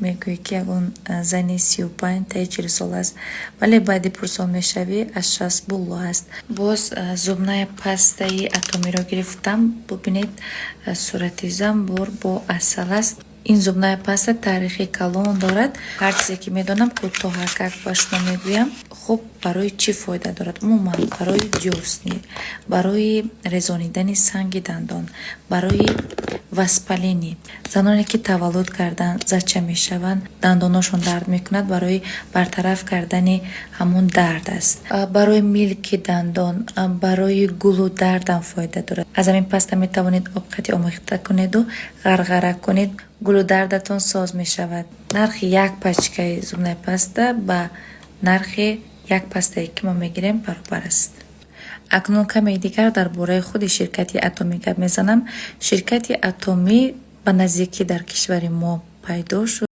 Мегӯӣ, ки ягон зани 35 таи 40 сола аст, вале баъди пурсон мешавӣ, аз 60 боло аст. Боз зубная пастаи Атомиро гирифтам. Бубинед, сурати занбур бо асал аст. Ин зубная паста таърихи калон дорад. Ҳар чизе ки медонам, кӯтоҳакак ба шумо мегӯям. Хуб, барои чӣ фоида дорад? Умуман, барои дёсны, барои резонидани санги дандон, барои воспаление. Заноне ки таваллуд кардан, зача мешаванд, дандоношон дард мекунад, барои бартараф кардани ҳамон дард аст. Барои милки дандон, барои гулудардам фоида дорад. Аз ҳамин паста метавонед обқати омехта кунеду ғарғара кунед, гулудардатон соз мешавад. Нархи як пачкаи зубная паста ба нархи як пастае, ки мо мегирем, баробар аст. Акнун каме дигар дар бораи худи ширкати Атомӣ гап мезанам. Ширкати Атомӣ ба наздикӣ дар кишвари мо пайдо шуд.